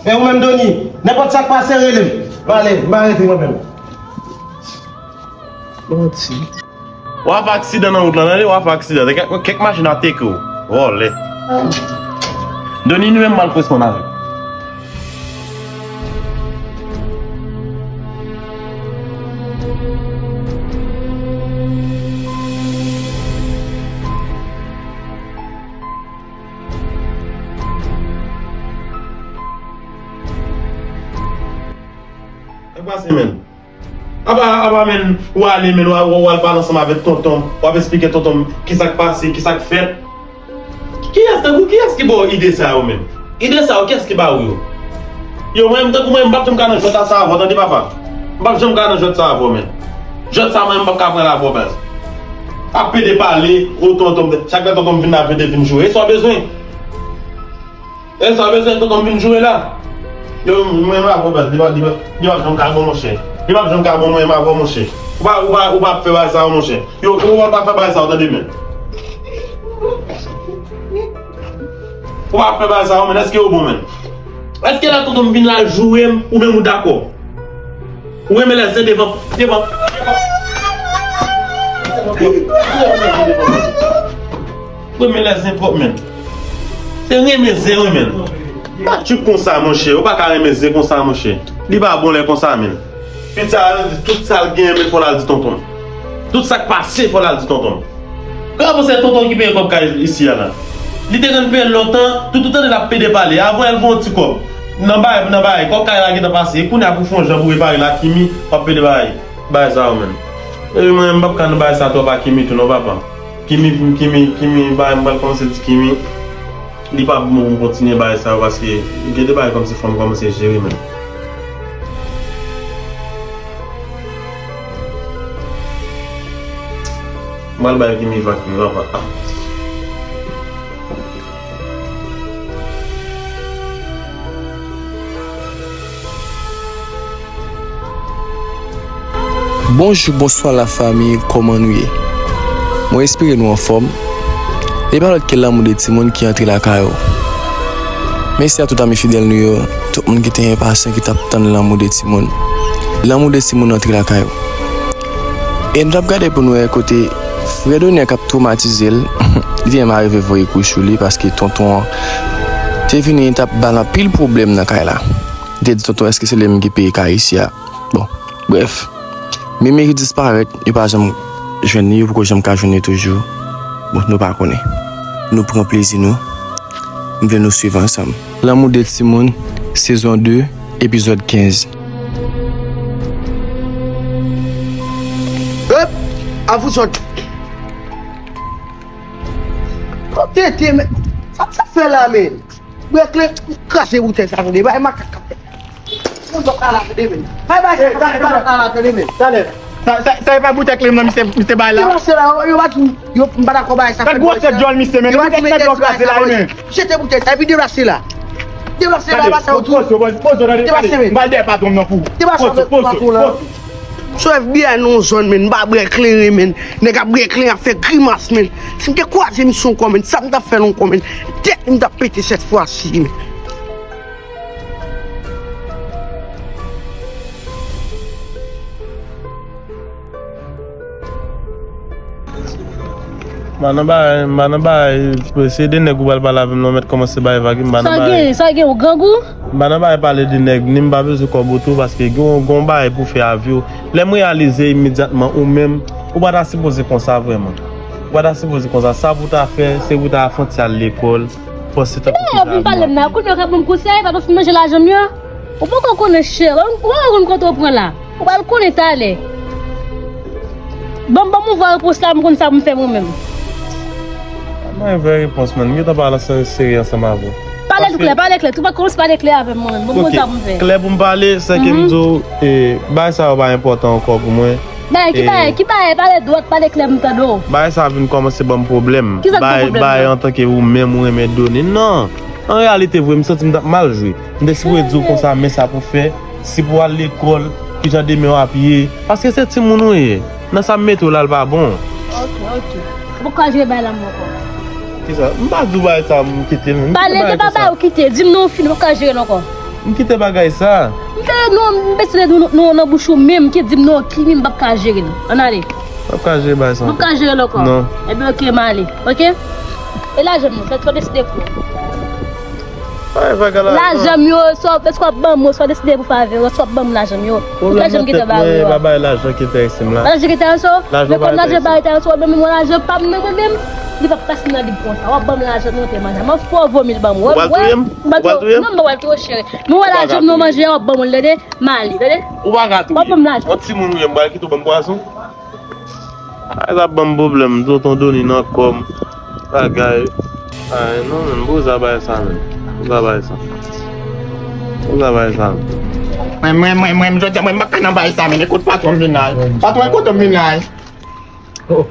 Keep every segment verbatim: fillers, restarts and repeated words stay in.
E ou menm, Doni, nenpòt sa k pase, rele m. M ale, m pa rete mwen menm. Manti. W ap fè aksidan nan wout lan, tande, w ap fè aksidan. Kèk, kèk machin ap teke w. Vòlè. Doni, nou menm m al pran responsab avè w. Sa k pase, menn? Apa, apa, menn, ou ale, menn, ou, ou, ou al pale ansanm avèk tonton m, w ap esplike tonton m kisa k pase, kisa k fèt. Kiyès, tankou kiyès ki ba w ide sa yo, menn? Ide sa yo, kiyès ki ba ou yo? Yo, mwen, tankou mwen, m p ap janm ka nan jwèt sa avè w, tande, papa. M p ap janm ka nan jwèt sa avè w, menn. Jwèt sa, mwen, m p ap ka pran l avè w, baz. Ap pede pale, o tonton m, chak lè tonton m vin la, pede vin joure. E sa w bezwen? E sa w bezwen tonton m vin joure la? Yo, mwen m avè w, baz, li pa, li pa, li p ap janm ka bon, monchè. Li p ap janm ka bon, mwen m avè w, monchè. Ou pa, ou pa, ou pa ap fè bagay sa yo, monchè. Yo, ou pa fè bagay sa yo, tande, menn. Ou pa ap fè bagay sa yo, menn. Èske yo bon, menn? Èske lè tonton m vin la joure m, ou menm ou dakò? Ou renmen lè zen devan, devan. Ou renmen lè zen twòp, menn. Se renmen zen, wi, menn. Pa tchup konsa, monchè. Ou pa ka renmen zen konsa, monchè. Li pa bon lè konsa, menn. Pitit sa, tout sa l genyen, menn, fò l al di tonton m. Tout sa k pase, fò l al di tonton m. Kòman se tonton ki peye kòb kay isi a la? Li te konn peye l lontan, toutan tande l ap pede pale. Avan yè l voye yon ti kòb. Nan bay, nan bay, kòb kay la gentan pase. E kounye a pou fè yon jan pou repare la, Kimi, w ap pede bay. Bay sa yo menm. Epi mwen, m p ap ka nan bay sa twòp a Kimi tou non, papa. Kimi, Kimi, Kimi, bay, m pral kòmanse di Kimi. Li pa bon pou m kontinye bay sa yo paske gen de bagay kòmsi fò m kòmanse jere menm. M pral bay Kimi vag wi, papa. Bonjou, bonswa lafanmi, kòman nou ye? Mwen espere nou anfòm. E pa lòt ke Lanmou de Timoun ki antre lakay ou. Mèsi a tout zanmi fidèl nou yo, tout moun ki te enpasyan, ki t ap tann Lanmou de Timoun. Lanmou de Timoun antre lakay ou. E nou t ap gade pou nou wè kote frè Doni an k ap twomatize l, li menm arive voye kou sou li paske tonton an te vini, li t ap ba l anpil pwoblèm nan kay la. Li te di tonton, èske se li menm ki peye kay isi a? Bon, brèf. Mimi ki disparèt, yo pa janm jwenn li, yo poko janm ka jwenn li toujou. Bon, nou pa konnen. Nou pran plezi nou. M vle nou swiv ansanm. Lanmou de Timoun, sezon de, epizòd kenz. Ep! Avou zòt! Kote te, men? Sa, sa fè la, men? Bwè kleren, kraze boutèy sa, tande. Bay makak. Bon, zòt ala, tande, men. Bay, bay, sa, talè, talè, talè, tande, men. Talè. Sa, sa, sa e pa boutèy kleren nan, misye, misye bay la? Yo, se la, yo, yo pa di, yo, m pa dakò bay sa. Gad gwosè djòl misye, men. Yo pa di, mete ti bay sa, men. Jete boutèy sa, epi deplase la. Deplase la, e pa sa yo tou. Pozo, pozo, pozo, tande, tande. Deplase, men. M pral dèyè patwon m nan pou ou. Deplase, patwon la. Sou F B I nan yon zòn, men, m pa bwè kleren, men. Nèg ap bwè kleren, ap fè grimas, men. Si m te kwaze misye ankò, men, sa m t ap fè l ankò, men. Tèt li m t ap pete sèt fwa si, men. M pa nan bagay, m pa nan bagay, se de nèg ou pral pale avè m nan, ou mèt kòmanse bay vag, m pa nan bagay. Sa gen, sa gen, ou grangou? M pa nan bagay pale de nèg, ni m pa bezwen kòb ou tou, paske gen yon, gen yon bagay pou fè a vi w. Lè m reyalize imedyatman ou menm, ou pa ta sipoze konsa vrèman. Ou pa ta sipoze konsa. Sa pou ta fè, se pou ta fè yon ti al lekòl, panse tankou ki ta vin pale m nan, kounye a w ka ban m konsèy, pa fin manje lajan m yo. Ou poko konnen chè, ou poko konn kote w pran la. Ou pral konnen talè. Ban m, ban m yon vwa repons la, m konn sa pou m fè mwen menm. Mwen vre repons, man. M gentan pale ansanm serye ansanm avè w. Pale klè, pale klè. Tou pa kòmanse pale klè avè m, mwen menm. Bon, m konn sa pou m fè. Klè pou m pale, se ke m di w, e, bagay sa yo pa enpòtan ankò pou mwen. Bagay, ki bagay, ki bagay, pale dwat, pale klè, m tande w. Bagay sa vin kòmanse ban m pwoblèm. Ki sa k ban w pwoblèm? Bay, bay antanke ou menm ou renmen Doni. Non. An reyalite vre, m santi m t ap mal jwe. M te sipoze di w konsa, men sa pou fè. Si pou al lekòl, kijan demen w ap ye? Paske se timoun ou ye. Nan sa m mete w la, l pa bon. Ok, ok. Ou poko ka jere bay la m ankò. Kisa? M pa di w bagay sa, m kite l. Pale, te pa bay ou kite. Di m non, ou fini, ou poko ka jere l ankò. M kite bagay sa. M te nou, m bezwen nou, nou nan bouch ou menm ki di m non, Kimi, m p ap ka jere l. Ann ale. M p ap ka jere bagay sa ankò. M p ap ka jere l ankò. Non. Ebyen, oke, m ale. Oke? E lajan m, sa, sa w deside pou. Ay, vaga lajan. Lajan m yo, sa w, èske w ap ban m yo, sa w deside pou favè yo, sa w ap ban m lajan m yo. Pwoblèm nan tèt mwen, e pa bay lajan ki enterese m la. Lajan ki enterese w? Men kòm lajan pa enterese w, mwen menm, mwen lajan pa m nan mwen menm, li p ap pase nan lib konsa. W ap ban m lajan nou te manje. M ap fè w vomi l ban m. Ou pral touye m? Ou pral touye m? Non, m pa pral touye w, cheri. Men w wè lajan m nou manje a, w ap ban m li, tande? M ale, tande? Ou pa ka touye m. W ap ban m lajan. Yon timoun ou ye, m pral kite w ban m pwason? Ay, sa ap ban m pwoblèm, tonton Doni nan kò m. Bagay. Ay, non, men, m poze a bay sa, men. Poze a bay sa. Poze a bay sa, men. Mwen, mwen, mwen, mwen, jodi a, mwen, m pa ka nan bay sa, men. Ekout patwon m vin la. Patwon, ekout m vin la. Oh,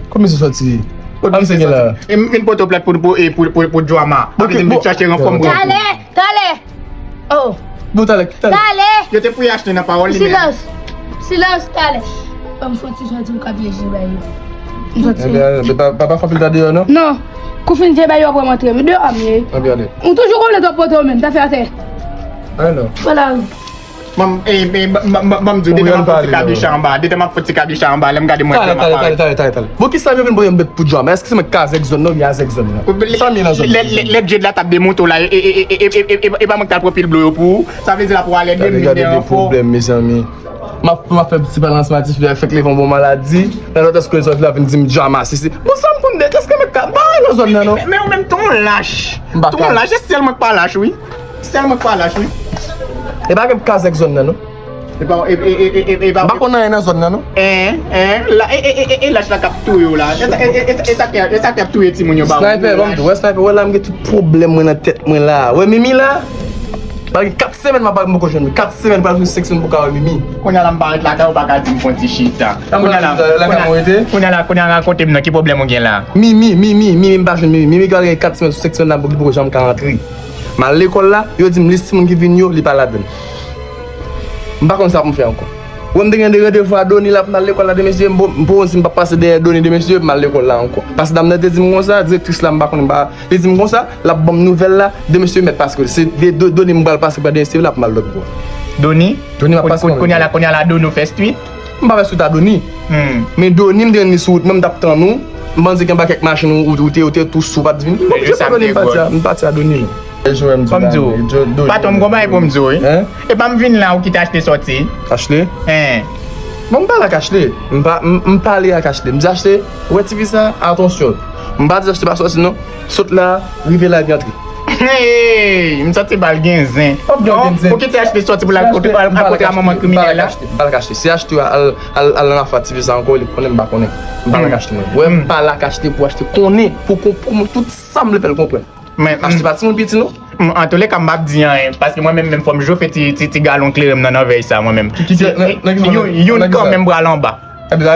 kòman misye soti? Kot misye gen la? E m vin pote w plent pou, pou, e, pou, pou, pou Joama. Sa vle di m vin chache ranfò m pou. Talè, talè. Oh. Bon, talè, talè. Talè. Yo te pou y achte nan pawòl li menm. Silans. Silans, talè. Ban m fè yon ti jan di m ka byen jwe bay yo. M soti. Ebyen, pa, pa, pa fè anpil tan deyò, non? Non. Kou fin jwe bay yo, apre m antre. Men deyò a m ye. Ebyen, ale. Ou toujou konnen t ap pote w menm, t ap fè atè. Ay, non. Vwala. Ban m, e, e, ban, ban, ban, ban m di w, detan m ap fè ti kabicha anba, detan m ap fè ti kabicha anba, lè m gade mwen, talè, talè, talè, talè, talè. Bon, kisa yo vin voye m bet pou Joama? Èske se mwen k ka zèk zòn nan, oubyen a zèk zòn nan? Sa m ye nan zòn nan? Lè, lè, lè Djed la t ap demonte w la, e, e pa mwen k t al pran pil dlo yo pou ou? Sa vle di l ap pwale de mil de ranfò. Gade, gade de pwoblèm, mezanmi. M ap, m ap fè ti balans matifye a, fèk leve yon bon maladi. Nan lòt èske sòti la vin di m Joama, si, si. Bon, sa m konn de, èske mwen ka, m pa nan zòn nan, non. Men, men ou menm, ton lach. M pa ka. Ton lach, e sèl mwen k pa lach, wi. Sèl mwen k pa lach, wi. E pa gen kazèk zòn nan, non. E pa, e, e, e, e, e pa. M pa konn anyen nan zòn nan, non. En, en, la, e, e, e, e, e lach la k ap touye w la. E sa, e, e, e, e sa k, e sa k ap touye timoun yo ba ou. Sniper, ban m di w, wè sniper, wè la m gen tout pwoblèm mwen nan tèt mwen la. Wè Mimi la? Malgre kat semèn m ap pale m poko jwenn li. Kat semèn pral fè senk semèn m poko wè Mimi. Kounye a la m pa ret lakay ou pa ka di m fè yon ti chita. Kounye a la, kounye a la, kounye a la rakonte m nan ki pwoblèm ou gen la. Mimi, Mimi, Mimi, m pa jwenn Mimi. Mimi pral gen kat semèn sou senk semèn la m poko janm ka antre. M al lekòl la, yo di m lis timoun ki vin yo, li pa ladann. M pa konn sa pou m fè ankò. Wè m te gen de randevou a Doni la pou m al lekòl la de mesye, m poko di m p ap pase dèyè Doni de mesye, m al lekòl la ankò. Paske dam nan te di m konsa, direktris la m pa konnen m pa Li di m konsa, l ap ban m nouvèl la, de mesye mèt pase kote. Se de, de, Doni m pral pase pa de mesye la pou m al lòt bò. Doni? Doni m ap pase kote. Kounye a la, kounye a la, Doni ou fè street? M pa fè street a Doni. Hmm. Men Doni m te jwenn li sou wout mwen, m t ap tann ou. M panse gen pa kèk machin ou, ou, ou te, ou te tou sou, ou pa t vin. Bon, je pa Doni, m pati a, m pati a Doni, non. Fò m di w, patwon m gon bagay pou m di w, wi. E pa m vin la ou kite Ashley sòti. Ashley? Hein. Bon, m pale ak Ashley. M pa, m, m pale ak Ashley. M di Ashley, ou wè tifi sa, atansyon. M pa di Ashley pa sòti non. Sot la, rive la epi antre. Hey, m santi bal gen zen. Bon, ou kite Ashley sòti pou l al kote, al, al kote a manman kriminèl la. M pale ak Ashley. Si Ashley al, al, al nan afè tifi sa ankò, li konnen m pa konnen. M pale ak Ashley mwen. Wè, m pale ak Ashley pou Ashley konnen, pou, pou, pou tout sa m vle fè l konprann. Men, Ashley pa timoun piti non. M, antouleka, m p ap di anyen, paske mwen menm, menm fò m jofe ti, ti, ti galon kleren m nan, nan vèy sa, mwen menm. Youn, youn kanmenm pral anba.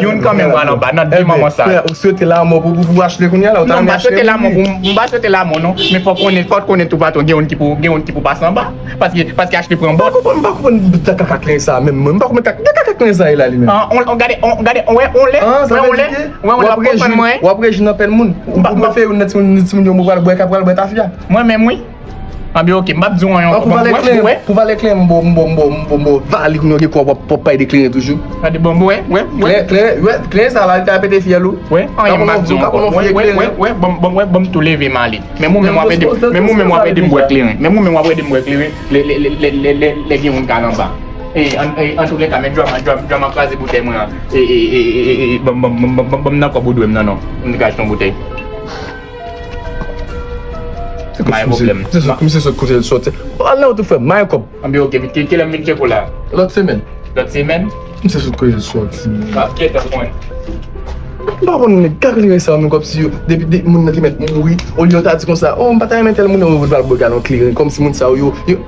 Youn kanmenm pral anba, nan de manman sa. Ou swete lanmò pou, pou, pou Ashley kounye a la, ou ta renmen Ashley mouri? Non, m pa swete lanmò pou, m pa swete lanmò non, men fò konnen, fò konnen tou patwon, gen youn ki pou, gen youn ki pou pase anba. Paske, paske Ashley pran bòt. M pa konprann, m pa konprann de kaka kleren sa menm, mwen. M pa konprann de kaka kleren sa ye la li menm. An, on, on gade, on gade, on wè, on lè, wè, on lè, wè, on lè, w ap konprann mwen. W ap reji nan pèn moun. Ou prefere youn nan timoun, timoun yo, mwen pral bwè, ka pral bwè tafya. Mwen menm, wi. Anben, oke, m p ap di w anyen ankò. Bon, bon, wè, wè. Pou valè kleren, m bo, m bo, m bo, m bo, m bo vali kounye a, gen kwa w ap, w ap bay de kleren toujou. Gade, bon, bon, wè, wè, wè. Kleren, kleren, wè, kleren sa la, li ta pete fyèl ou. Wè, anyen m p ap di w ankò. Wè, wè, wè, wè, bon, bon, wè, bon, m tou leve m ale. Menm ou menm w ap ede, menm ou menm w ap ede m bwè kleren. Menm ou menm w ap ede m bwè kleren. Lè, lè, lè gen moun k al anba. E, an, e, antouleka, men Joama, Joama, Joama kraze boutèy mwen an. E, e, e, bon, bon, bon, bon, bon, bon, m nan kòb ou dwe m nan, non. M te ka achte yon boutèy. Se kòb misye, misye sot kote l soti. Al nan wout ou frè m, mayen kòb. Anben oke, ki, kilè m vin tcheke w la? Lòt semèn. Lòt semèn? Misye sot kote l soti. M ap gentan konn. M pa konn nèg ka kleren sa yo menm kòmsi yo, depi de, moun nan te mèt mouri, olye yo ta di konsa, oh, m pa ta renmen tèl moun nan, yo pral bwè galon kleren, kòmsi moun sa yo, yo, yo.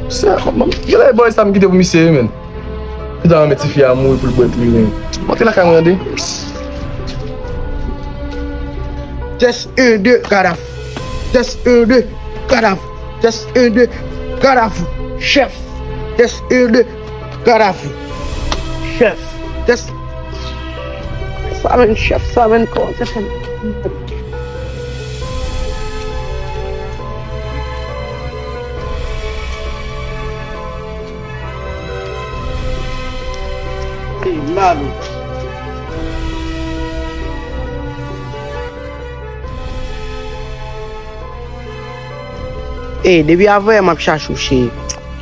Se, m, m, genlè bòy sa m kite pou misye, wi, menn. Li ta renmen tifi a mouri pou l bwè kleren. Monte lakay mwen, tande. Test un, deux, Kadaf. Test un, deux, Kadaf. Test un, deux, Kadaf. Chèf. Test un, deux, Kadaf. Chèf. Test. Sa menm, chèf, sa menm, kòman se fè? Malo. E, depi avanyè m ap chache w, cheri.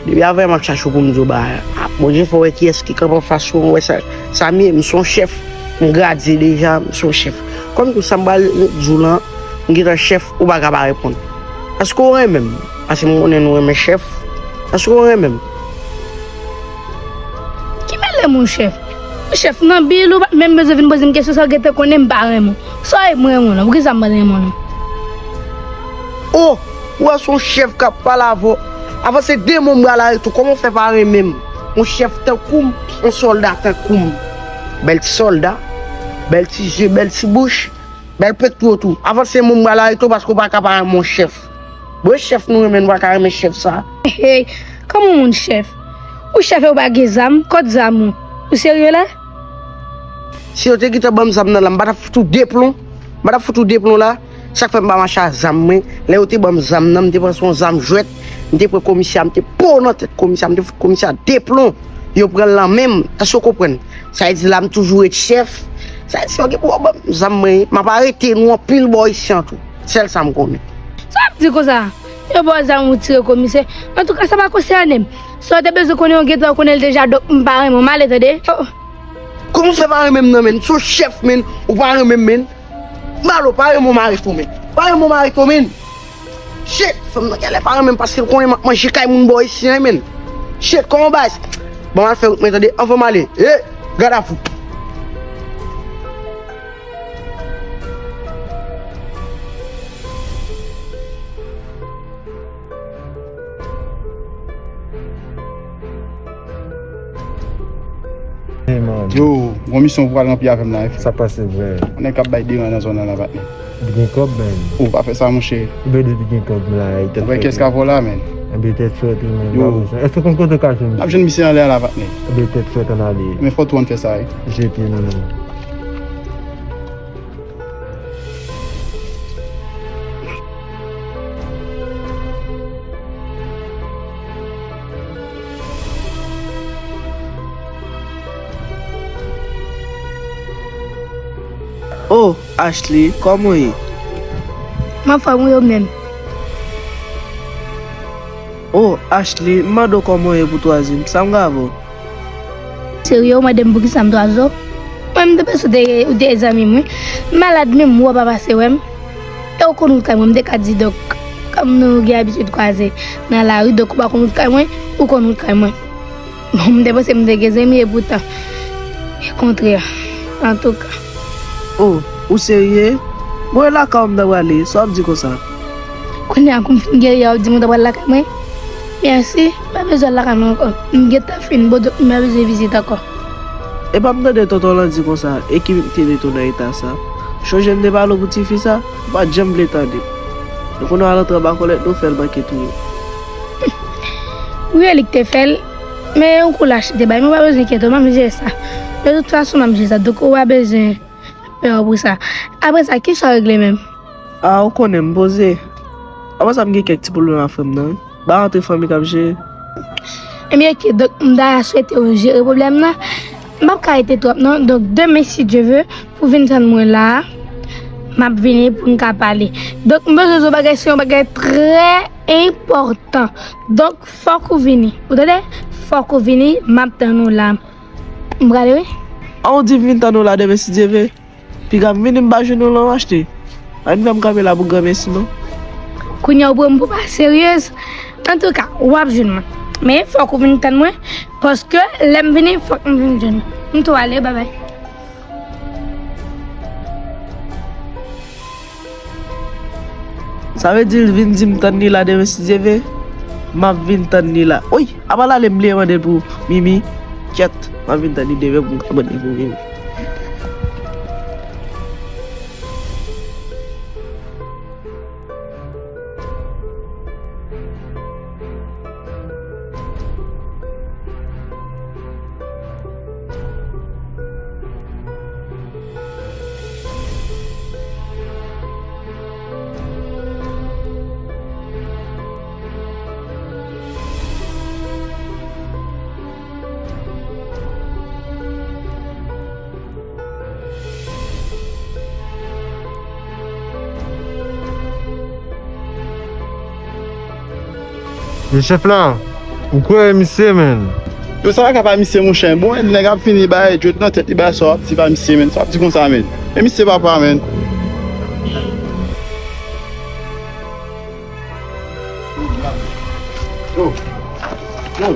Depi avanyè m ap chache w pou m di w bagay. A, Bondye fè w wè kiyès ki kanpe anfas ou, w wè sa, sa m ye, m se yon chèf. M gradye deja, m se yon chèf. Kòm tou sa m pral di w lan, m gentan chèf, ou pa ka pa reponn. Èske w renmen m? Paske m konnen nou renmen chèf. Èske w renmen m? Ki mele moun chèf? Ou chèf nan bil, ou pa menm bezwen vin poze m kesyon sa, ou gentan konnen m pa renmen w. Sa w ye m renmen w lan, poukisa m pral renmen w lan? O, ou wè se yon chèf k ap pale avè w. Avanse de mo m pral arete w, kòman w fè pa renmen m? Yon chèf tankou m, yon sòlda tankou m. Bèl ti sòlda, bèl ti je, bèl ti bouch. Bèl pèt tou tou. Avanse moun pral arete w paske w pa ka pa renmen yon chèf. Bon, chèf nou renmen, nou pa ka renmen chèf sa. Hey, kòman moun chèf? Ou chèf e ou pa gen zam, kot zam ou? Ou serye la? Si yo te gentan ban m zam nan la, m pa t ap fout ou de plon. M pa t ap fout ou de plon la. Sa k fè m pa mache a zam mwen. Lè yo te ban m zam nan, m te pran se yon zam jwèt. M te pran komisè a, m te po nan tèt komisè a, m te fout komisè a de plon. Yo pran l nan men m. Èske w konprann? Sa vle di la m toujou ret chèf. Sa vle di si yo gen pou yo ban m zam mwen, m ap arete nou anpil bò isi an tou. Sèl sa m konnen. Sa w ap di konsa? Yo ba w zam ou tire komisè. Antouka, sa pa konsène m. Si w te bezwen konnen, w gentan konnen l deja, donk m pa renmen w. M ale, tande. Oh, oh. Kòman w fè pa renmen m nan, menn? Se yon chèf, menn. Ou pa renmen m, menn. Malo, pa renmen w, m arete w, menn. Pa renmen w, m arete w, menn. Shit, fanm nan genlè pa renmen m paske l konnen m ap manje kay moun bò isi an, menn. Shit, kòman w bay sa? Ban m al fè wout mwen, tande. Anvan m ale. E, gad a fou. Hey, man. Yo, gon misyon pou pral ranpli avè m la, wi, frè. Sa pase, frè? Yon nèg k ap bay deran nan zòn nan la, patnè. Li gen kòb, man. Ou pa fè sa, monchè. Ou byen depi gen kòb la, e tèt fèt. Ou wè kès k avè w la, man. Enben, tèt fèt, wi, man. Yo. Pa bezwen. Èske w konn kote w ka jwenn misye? N ap jwenn misye anlè a la, patnè. Enben, tèt fèt, ann ale. Men fò tou ann fè sa, wi. Jete, man. Oh, Ashley, kòman w ye? M anfòm wi, ou menm? Oh, Ashley, m mande w kòman w ye pou twa zye m, sa m gen avè w? Serye, ou mande m poukisa m twa zye w? Mwen, m te panse w te, ou te zanmi m, wi. M malad menm, ou pa pase wè m. E ou konn wout kay mwen, m te ka di, donk, kòm nou gen abitid kwaze nan lari, donk ou pa konn wout kay mwen, ou konn wout kay mwen. Bon, m te panse m te gen zanmi, epoutan, e kontrè. Antouka. Oh, ou serye? Bon, e lakay ou m ta prale, sa w ap di konsa? Kounye a, kou m fin geri a, w ap di m ou ta pral lakay mwen? Mèsi, m pa bezwen al lakay mwen ankò. M gentan fin bon, donk m pa bezwen vizit ankò. Epa m tande tonton lan di konsa, e ki te mete w nan eta sa? Chonje m te pale w pou tifi sa? Ou pa t janm vle tande. E kounye a al antre anba kòlèt nou, fè l manke touye w. Wi, e li k te fè l. Men yon kou lach te bay, mwen pa bezwen enkyete w, m ap jere sa. De tout fason, m ap jere sa. Donk, ou pa bezwen pè pou sa. Apre sa, kisa w regle menm? A, ou konnen m poze. Apre sa, m gen kèk ti pwoblèm ak frè m nan, wi. Ba antre fanmi k ap jere. Ebyen, oke, donk, m ta swete w jere pwoblèm nan. M p ap ka rete twòp, non. Donk, demen, si Dye ve, pou vin tann mwen la a, m ap vini pou n ka pale. Donk, m bezwen di w bagay, se yon bagay trè enpòtan. Donk, fòk ou vini. Ou tande? Fòk ou vini, m ap tann ou la. M prale, wi. An, ou di m vin tann ou la demen, si Dye ve? Piga m vini m pa jwenn ou lan m achte. Pa vin fè m kanpe la pou granmesi non. Kounye a ou pran m pou pa seryez. Antouka, w ap jwenn mwen. Men fòk ou vin tann mwen, paske lè m vini, fòk m vin jwenn ou. M tou ale, babay. Sa vle di l vin di m tann li la demen si Dye ve? M ap vin tann li la. Oy! Apa l ale m bliye mande l pou Mimi? Kyèt, m ap vin tann li demen pou m ka mande l pou Mimi. Men chèf la, ou kwè misye, menn? Yo, sa pa ka pa misye, monchè. Bon, nèg ap fini bay djòd nan tèt li, bay sa w ap di pa misye, menn. Sa w ap di konsa, menn. E misye papa, menn. Yo, yo,